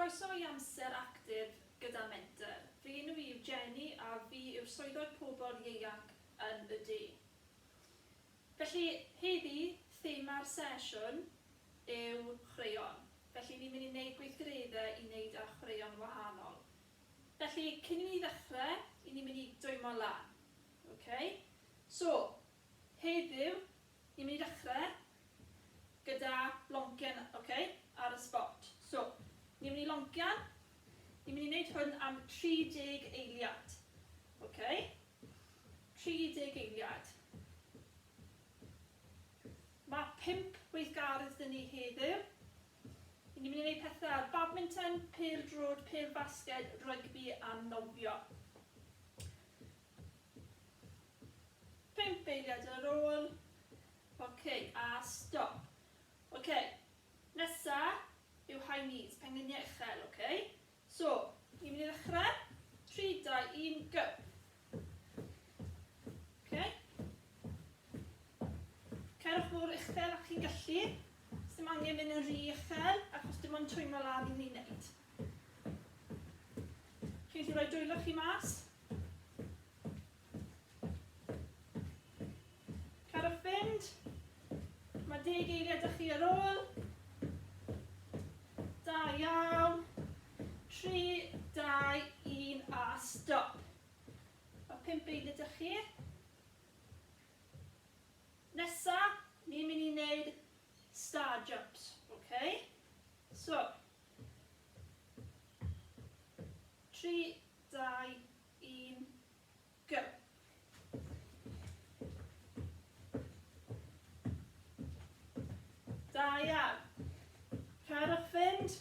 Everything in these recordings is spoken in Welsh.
Croeso i Amser Actif gyda Menter. Fy enw i yw Jenny a fi yw'r Swyddog Pobl Ieuanc yn y De. Felly, heddi, thema'r sesiwn yw chwaraeon. Felly, ni'n mynd i wneud gweithgareddau i wneud â chwaraeon wahanol. Felly, cyn i ni ddechrau, i ni'n mynd i dwymo lan. Ok? So, heddiw, ni'n mynd i ddechrau gyda loncian, ok, ar y spot. So, ni'n mynd i loncian, ni'n mynd i wneud hwn am 30 eiliad. Ok? 30 eiliad. Mae 5 weithgaredd dyn ni heddiw. Ni'n mynd i wneud pethau ar badminton, pêl-droed, pêl-fasged, rygbi a nofio. 5 eiliad ar ôl. Ok, a stop. Ok, nesa yw high knees, pengliniau uchel, ok? So, ni'n mynd i ddechrau. 3, 2, 1, go! Ok. Cerwch mor uchel â chi'n gallu. Sdim angen mynd yn rhy uchel, achos dim ond twymo lan i ni'n neud. Chi'n gallu rhoi dwylo chi mas. Cerwch fynd. Mae deg eiliad â chi ar ôl. Da iawn. 3, 2, 1 a stop. Mae 5 eiliad â chi. Nesa, ni'n mynd i wneud star jumps. Okay? So, 3, 2, 1, go. Da iawn. Cerwch fynd.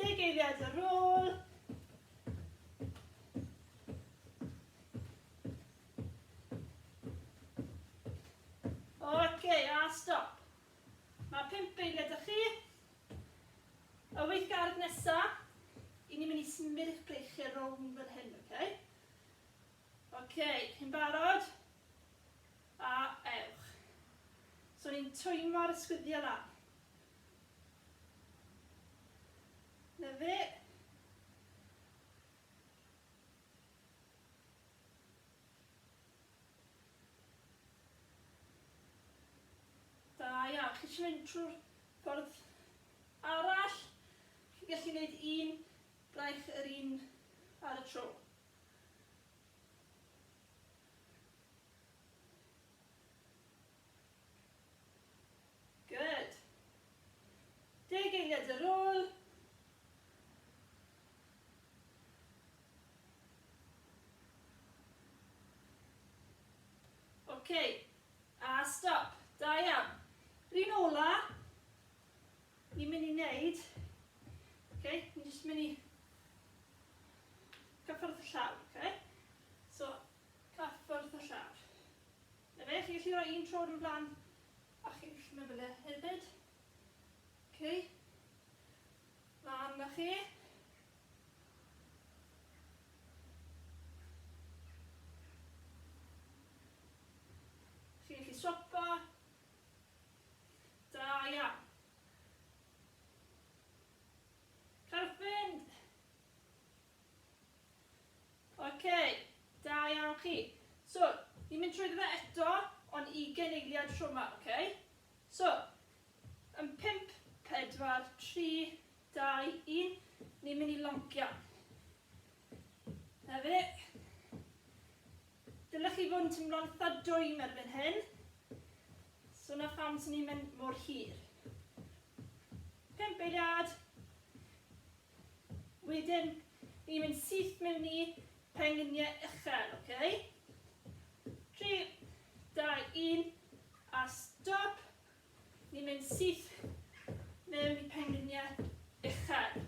Deg eiliad ar ôl. Oce, a stop. Mae 5 eiliad â chi. Y weithgaredd nesa, i ni'n mynd i symud eich breichiau rownd fel hyn, oce? Okay? Oce, okay, chi'n barod? A ewch. So ni'n twymo'r ysgwyddiau lan. Na fe. Da iawn. Chi eisiau mynd trwy'r ffordd arall? Chi'n gallu gwneud un braich yr un ar y tro. Good. Deg eiliad ar ôl. Ok, a stop. Da iawn. Yr un ola, ni'n mynd i wneud, ok, ni'n jyst mynd i cyffwrdd y llawr, ok? So, cyffwrdd y llawr. Na fe, chi'n gallu rhoi un troed yn flan a chi'n gallu mynd fel e hefyd. Ok. Lan â chi. Chi'n gallu swapo. Da iawn. Cerwch fynd. Ok, da iawn chi. So, ni'n mynd trwyddo fe eto, ond 20 eiliad tro yma, ok? So, yn 5, 4, 3, 2, 1, ni'n mynd i loncian. Na fe. Dylech chi fod yn teimlo'n eitha dwym erbyn hyn. So na pham sy'n ni'n mynd mor hir. 5 eiliad. Wedyn, ni'n mynd syth mewn i pengliniau uchel, oce? Okay? 3, 2, 1, a stop. Ni'n mynd syth mewn i pengliniau uchel.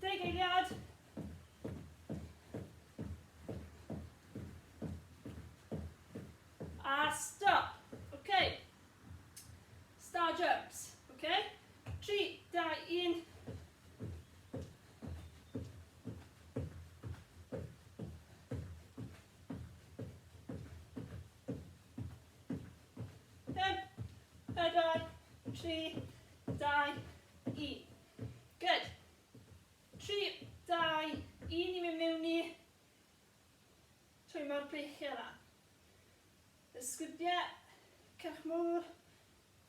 Deg eiliad. A stop. Ok. Star jumps. Ok. 3, 2, 1. 3, 2, 1. Good. 3, 2, 1 i mynd mewn i twymo'r breichiau lan. Ysgwydiau, cerwch mor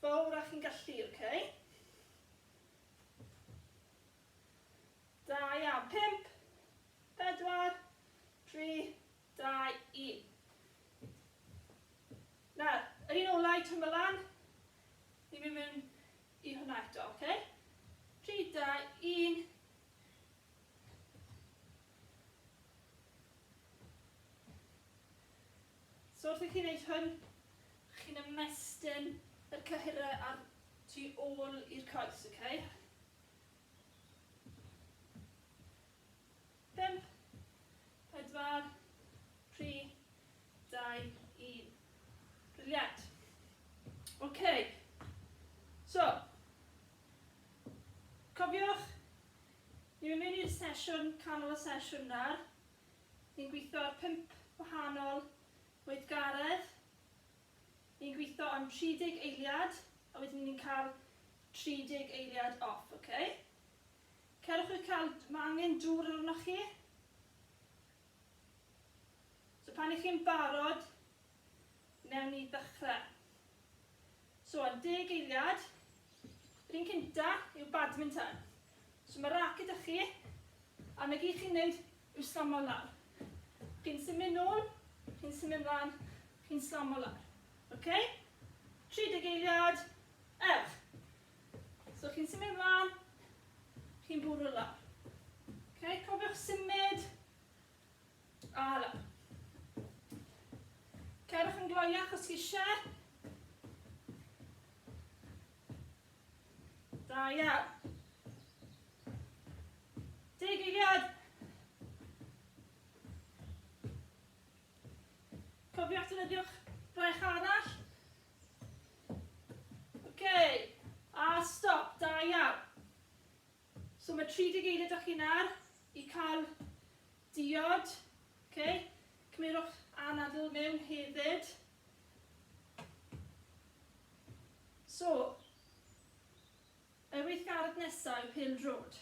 fawr â chi'n gallu, oce? Okay? Da iawn. 5, 4, 3, 2, 1. Nawr, yr un ola i twymo lan, ni'n mynd mewn i hwnna eto, oce? Okay? 3, 2, 1. So wrth i chi wneud hwn, chi'n ymestyn yr cyhyrau ar tu ôl i'r coes, oce? Okay? 5, 4, 3, 2, 1. Brilliant. OK. So, cofiwch, ni'n mynd mewn i'r sesiwn, canol y sesiwn nawr. Ni'n gweithio ar pump wahanol weithgaredd. Ni'n gweithio am 30 eiliad, a wedyn ni'n cael 30 eiliad off, ok? Cerwch i cael, mae angen dŵr arnoch chi. So pan ych chi'n barod, newn ni ddechrau. So, am 10 eiliad, yr un cynta yw badminton. So mae racket 'da chi, a 'na gyd chi'n neud yw slamo lawr. Chi'n symud nôl, chi'n symud mlaen, chi'n slamo lawr. Ok? 30 eiliad, ewch! So chi'n symud mlaen, chi'n bwrw lawr. Ok, cofiwch symud, a lawr. Cerwch yn gloiach os chi eisiau. Da iawn. Deg eiliad. Cofiwch defnyddiwch braich arall. Ok, a stop, da iawn. So mae 30 eiliad â chi nawr i cael diod. Ok, cymerwch anadl mewn hefyd. So, y weithgaredd nesaf yw pêl-droed.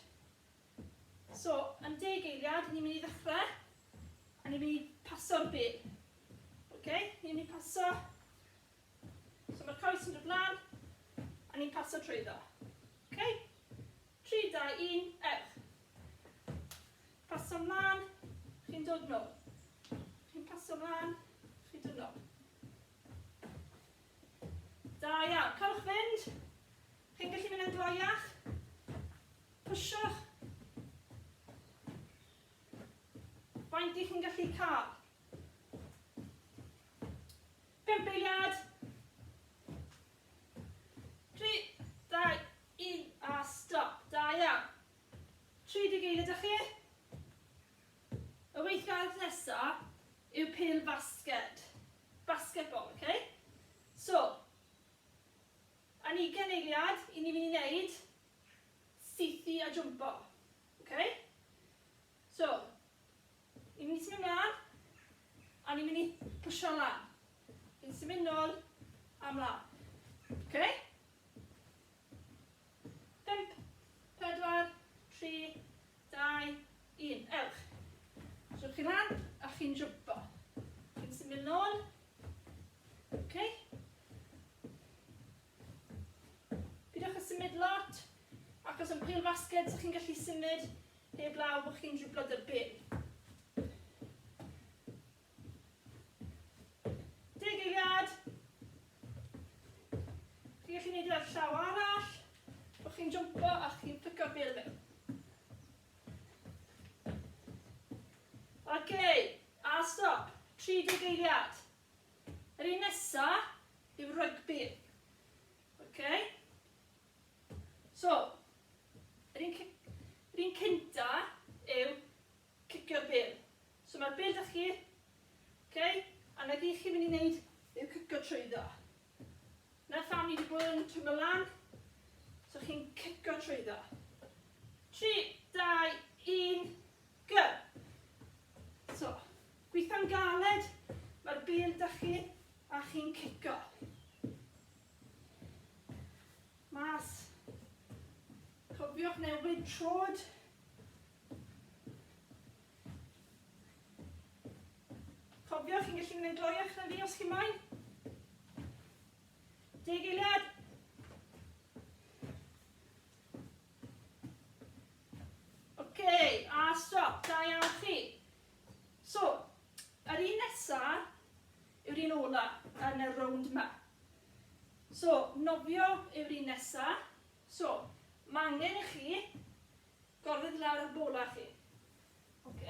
So, yn deg eiliad, ni'n mynd i ddechrau, a ni'n mynd i paso'r bêl. Ok, ni'n mynd i paso. So mae'r coes yn dod lan, a ni'n paso trwyddo. Ok, 3, 2, 1, ewch. Paso mlaen, chi'n dod nôl. Chi'n paso mlaen, chi'n dod nôl. Da iawn. Cewch fynd. Chi'n gallu mynd yn gloiach. Pwsiwch. Faint i chi'n gallu cael? Pump eiliad. 3, 2, 1, a stop. Da iawn. 30 eiliad â chi. Y weithgaredd nesa yw pêl fasged. Basketball, ok? So, yn ugain eiliad, i ni mynd i wneud saethu a jwmpo. Ok? So, ni'n mynd i symud mlaen, a ni'n mynd i pwysio lan. Ni'n symud nôl a mlaen. Ok? 5, 4, 3, 2, 1. Ewch. So chi lan a chi'n jwmpo. Chi'n symud nôl. Ok. Pidwch â symud lot, achos yn pêl fasged so chi'n gallu symud heblaw bod chi'n driblo dy'r bêl. Deg eiliad. Chi'n gallu neud e ar llaw arall. Bod chi'n jwmpo a chi'n plico'r bêl mewn. Ok, a stop. 30 eiliad. Yr un nesa yw rygbi. Ok. So, yr un, yr un cynta yw cicio'r bêl. So mae'r bêl 'da chi, ok, a 'na gyd chi'n mynd i wneud yw cicio trwyddo. Na pham ni wedi bod yn twymo lan, so chi'n cicio trwyddo. 3, 2, 1, go! So, gweithio'n galed, mae'r bêl 'da chi, a chi'n cicio. trod. Cofio, chi'n gallu mynd yn gloiach na fi os chi'n moyn. Deg eiliad. Oce, okay, a stop. Da iawn chi. So, yr un nesa yw'r un ola yn y rownd yma. So, nofio yw'r un nesa. So, mae angen i chi gorfod lawr ar bola chi. Ok,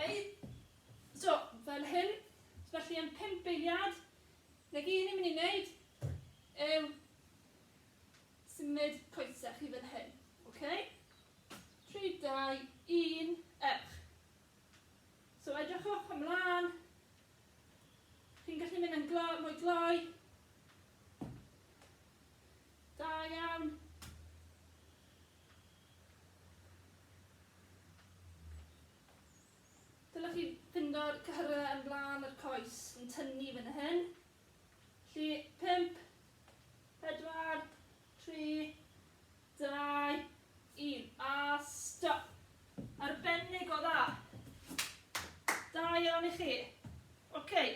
so, fel hyn. Felly am 5 eiliad, na gyd ni'n mynd i wneud yw symud coesau chi fel hyn. Ok? 3, 2, 1, ewch. So edrychwch ymlaen. Chi'n gallu mynd yn glo, mwy gloi. Da iawn. Dylech chi ffindo'r cyhyrau yn blaen yr coes yn tynnu fan hyn. Felly, 5, 4, 3, 2, 1. A stop. Arbennig o dda. Da iawn i chi. Oce, okay.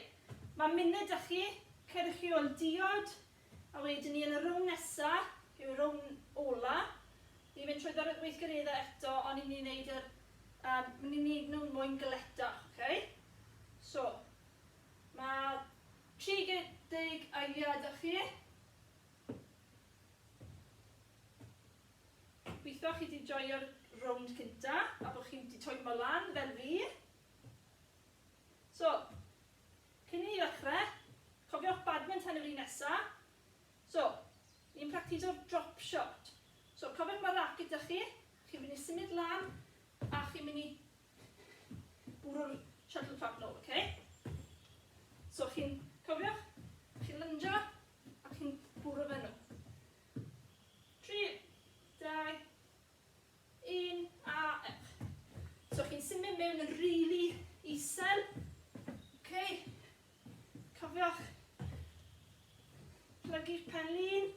mae munud â chi. Cerwch chi ôl diod. A wedyn ni yn y rownd nesa, yw'r rownd ola, ni'n mynd trwyddo'r weithgareddau eto, ond ni'n mynd i wneud yr, um, ni'n mynd i wneud nhw'n mwyn galetach, okay? So, mae 30 eiliad â chi. Gobeithio chi wedi joio'r rownd cynta a bod chi wedi twymo lan fel fi. So, Cyn i ni ddechrau, cofiwch badminton yw'r un nesa. So, ni'n practiso'r drop shot. So, cofiwch mae'r racket 'da chi, chi'n mynd i symud lan a chi'n mynd i bwrw'r shuttlecock nôl, oce? So, chi'n, cofiwch, chi'n lynjo a chi'n bwrw fe nôl. 3, 2, 1, a ewch. So chi'n symud mewn yn rili isel. Okay. Cofiwch plygu'ch pen-lin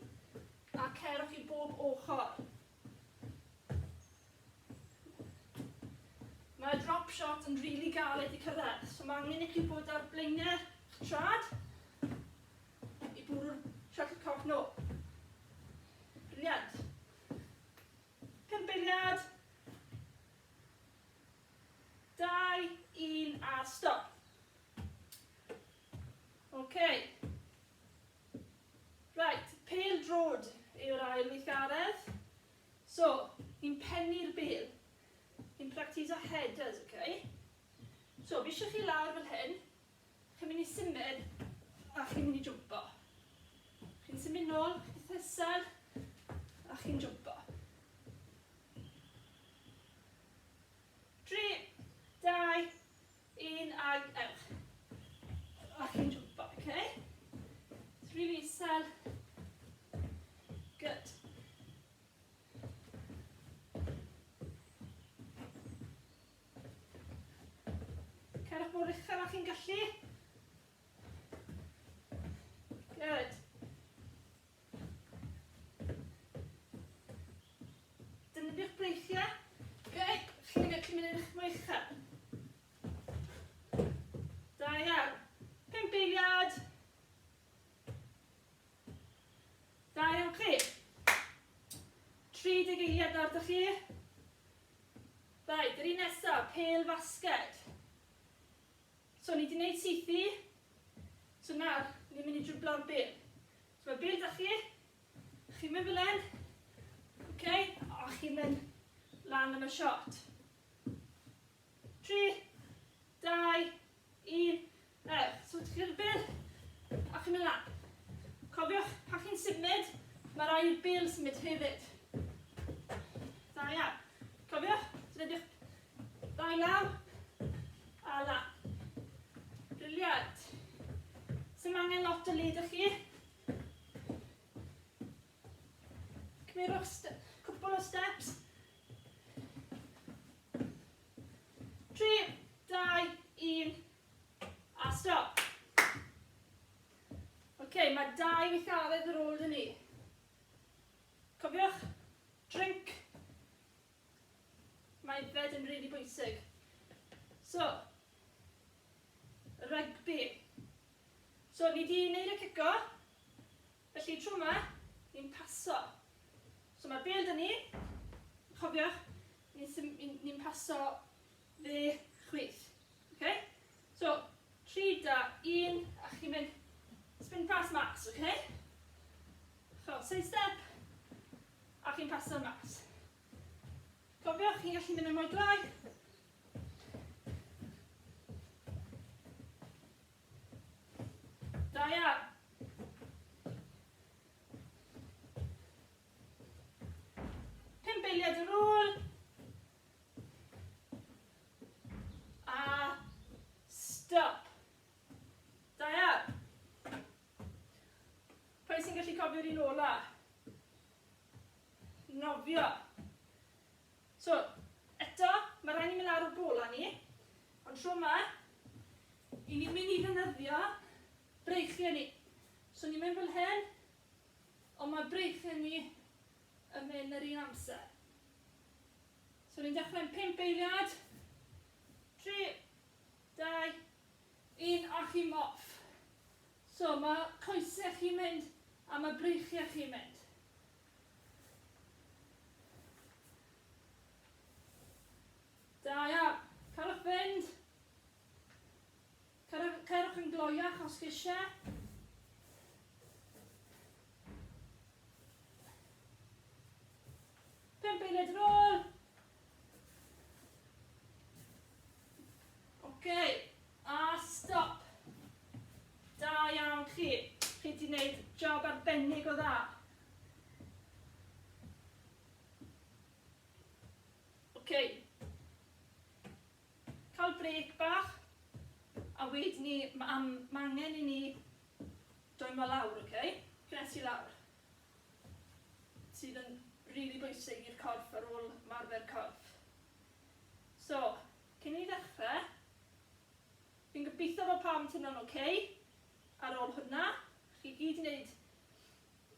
a cerwch i bob ochr. Mae drop shot yn rili really galed i cyrraedd, so mae angen i chi bod ar blaenau eich trad i bwrw'r shuttlecock nôl. Brilliant. Pump eiliad. 2, 1 a stop. OK. Right, pêl drod yw'r ail weithgaredd. So, ni'n pennu'r bêl. Ni'n practiso headers, OK? So, fi eisiau chi lawr fel hyn. Chi'n mynd i symud a chi'n mynd i jwmpo. Chi'n symud nôl, chi'n thysel a chi'n jwmpo. 3, 2, 1 ag ewch. A chi'n jwmpo, okay? It's really isel. Good. Cerwch mor uchel â chi'n gallu. Good. Defnyddiwch breichiau. Okay. Chi'n mynd chi'n mynd yn mwy uchel. Da iawn. Pump eiliad. Da iawn chi. 30 eiliad nawr da chi. Reit, yr un nesa, pêl fasged. So, ni wedi gwneud saethu. So nawr, ni'n mynd i driblo'r bêl. So mae bêl da chi, chi'n mynd fel hyn, okay, a chi'n mynd lan am y shot. 3, 2, 1, ewch. So chi'n gyda'r bêl, a chi'n mynd lan. Cofiwch, pan chi'n symud, mae rhaid i'r bêl symud hefyd. Da iawn. Cofiwch, defnyddiwch ddau law a lan. Brilliant. Sdim angen lot o le 'da chi. Cymerwch cwpl o steps. 3, 2, 1, a stop. Ok, mae dau weithgaredd ar ôl 'da ni. Cofiwch, drink. ni di wneud y cico. Felly, tro yma, ni'n paso. So, mae'r bêl 'da ni. Chofiwch, ni'n ni, ni paso dde chwith. Okay? So, 3, 2, 1, a chi'n mynd spin pass mas, okay? So, side step, a chi'n paso mas. Cofiwch, chi'n gallu mynd yn mwy gloi. Da iawn. Pump eiliad ar ôl. A stop. Da iawn. Pwy sy'n gallu cofio'r un ola? Nofio. So, eto, mae rhaid ni mynd ar y bola ni. Ond tro yma, i ni'n mynd i ddefnyddio breichiau ni. So ni'n mynd fel hyn, ond mae breichiau ni yn mynd yr un amser. So ni'n dechrau'n 5 eiliad. 3, 2, 1, a chi'n off. So mae coesau chi'n mynd a mae breichiau chi'n mynd. Da iawn. Cerwch fynd. Cerwch yn gloiach os chi eisiau. Pump eiliad yn ôl. Oce, a stop. Da iawn chi. Chi wedi gwneud job arbennig o dda. Oce. Cael brêc bach. A wedyn ni, mae ma angen i ni dwymo lawr, oce? Okay? Cnesu lawr. Sydd yn rili bwysig i'r corff ar ôl ymarfer corff. So, cyn i ni ddechrau, fi'n gobeithio bod pawb yn teimlo'n ok ar ôl hwnna. Chi gyd 'di wneud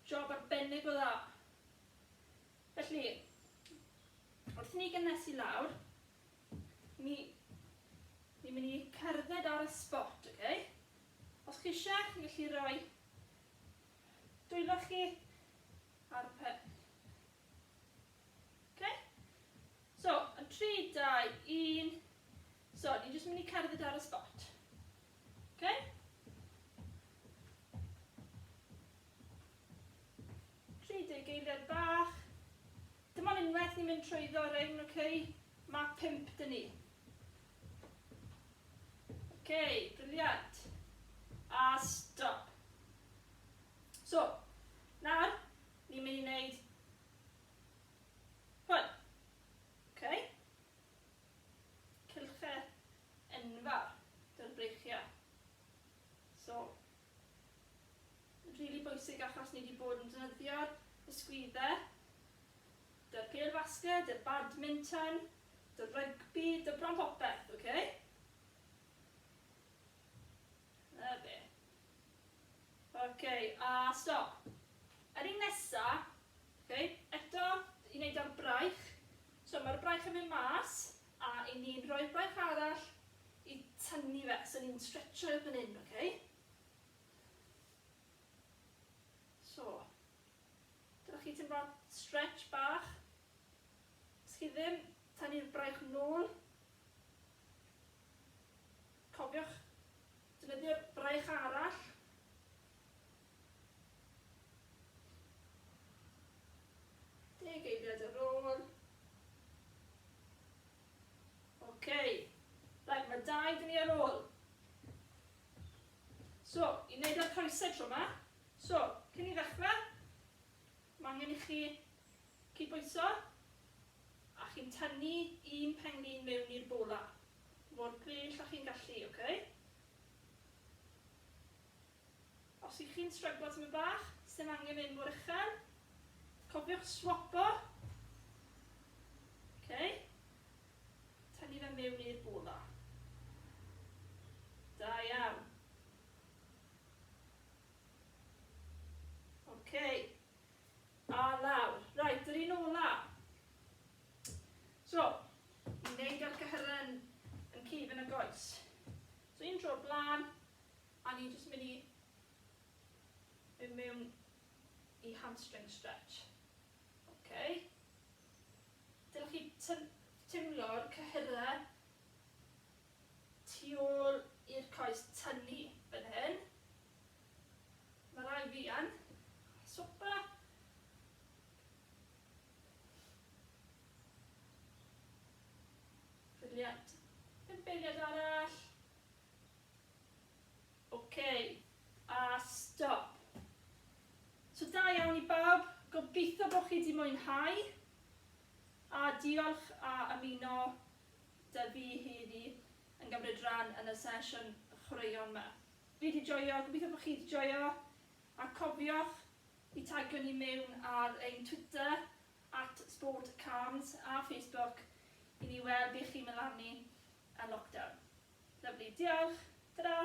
job arbennig o dda. Felly, wrth i ni gynhesu lawr, ni, ni'n mynd i cerdded ar y spot, ok? Os chi eisiau, chi'n gallu rhoi dwylo chi ar y pen. Okay? So, yn 3, 2, 1. So, ni'n jyst mynd i cerdded ar y spot. Okay? 30 eiliad bach. Dim ond unwaith ni'n mynd trwyddo rein, oce? Okay? Mae 5 dyn ni. Oce, okay, briliant. A stop. So, nawr, ni'n mynd i wneud hwn. Okay? Cylchau enfawr dy'r breichiau. So, rili really bwysig achos ni wedi bod yn defnyddio'r ysgwyddau, dy'r pêl fasged, dy'r badminton, dy'r rygbi, dy'r bron popeth, oce? Okay? Na be. Ok, a stop. Yr un nesa, ok, eto i wneud â'r braich. So mae'r braich yn mynd mas, a i ni'n rhoi'r braich arall i tynnu fe. So ni'n stretcho fan hyn, ok? So, dylech chi teimlo stretch bach. Os chi ddim, tynnu'r braich nôl. Cofiwch defnyddio'r braich arall. Deg eiliad ar ôl. OK. Right, mae dau dyn ni ar ôl. So, i wneud â'r coesau tro yma. So, cyn i ddechrau, mae angen i chi cydbwyso a chi'n tynnu un penglin mewn i'r bola. Mor bell â chi'n gallu, ok? Os ych chi'n stryglo tymed bach, sdim angen mynd mor uchel. Cofiwch swapo. Ok. Tynnu fe mewn i'r bola. Da iawn. Ok. A lawr. Right, yr un ola. So, i wneud â'r cyhyrau yn, yn cefn y goes. So un tro o'r blaen, a ni'n jyst mynd i Mynd mewn i hamstring stretch. Ok. Dylech chi teimlo'r cyhyrau tu ôl i'r coes tynnu fan hyn. Mae rai fi yn. Swpa. Brilliant. Pump eiliad arall. Ok, a stop. So da iawn i bawb, gobeithio bod chi wedi mwynhau, a diolch a ymuno 'da fi heddi yn gymryd rhan yn y sesiwn chwaraeon 'ma. Fi 'di joio, gobeithio bod chi 'di joio, a cofiwch i tagio ni mewn ar ein Twitter @sportcalms a Facebook i ni weld be chi'n mynd lan i yn lockdown. Lyfli, diolch, tara!